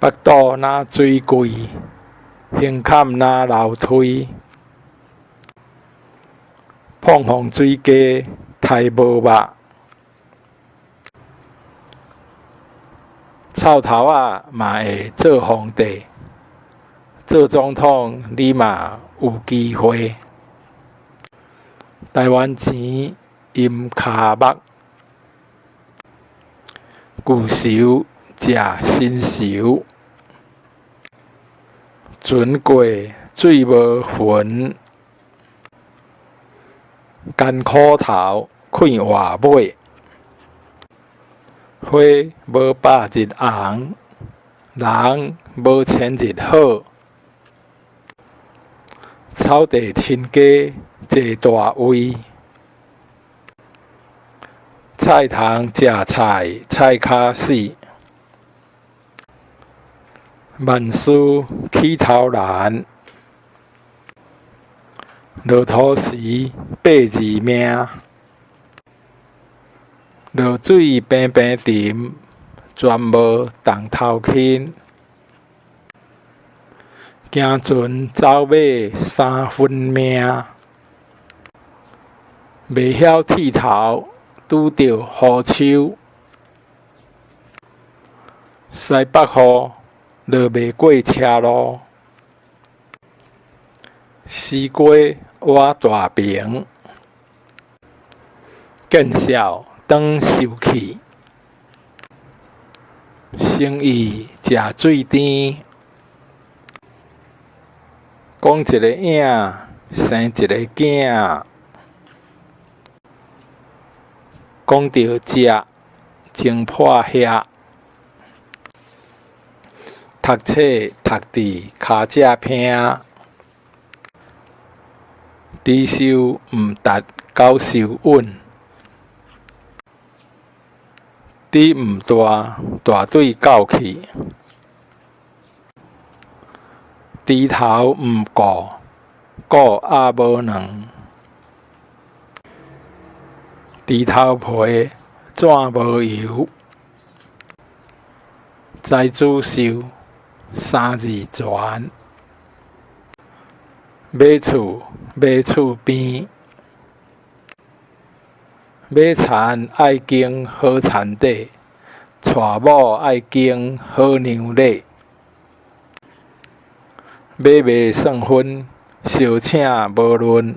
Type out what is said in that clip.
腹肚若水櫃，胸坎若樓梯。膨風水雞，刣無肉。臭頭仔嘛會做皇帝，做總統你嘛有機會。台灣錢陰跤目，舊仇食新仇。船過水無痕，艱苦頭，快活尾。花無百日紅，人無千日好。草地親家坐大位，菜蟲食菜，菜跤死。萬事起頭難，落塗時八字命。落水平平沉，全無重頭輕。行船走馬三分命，袂曉剃頭，拄著雨鬚。西北雨，落袂過車路。西瓜倚大棚，見笑轉受氣。生意食水甜，講一个影，生一个囝。講著食，情破額。讀冊讀佇跤脊坪，豬瘦毋值狗受穩。豬毋大，大對狗去。豬頭毋顧，顧鴨母卵。豬頭皮，紙無油。才子壽，三字全。買厝買厝邊，買田愛經好田底，娶某愛經好娘禮。買賣算分，相請無論。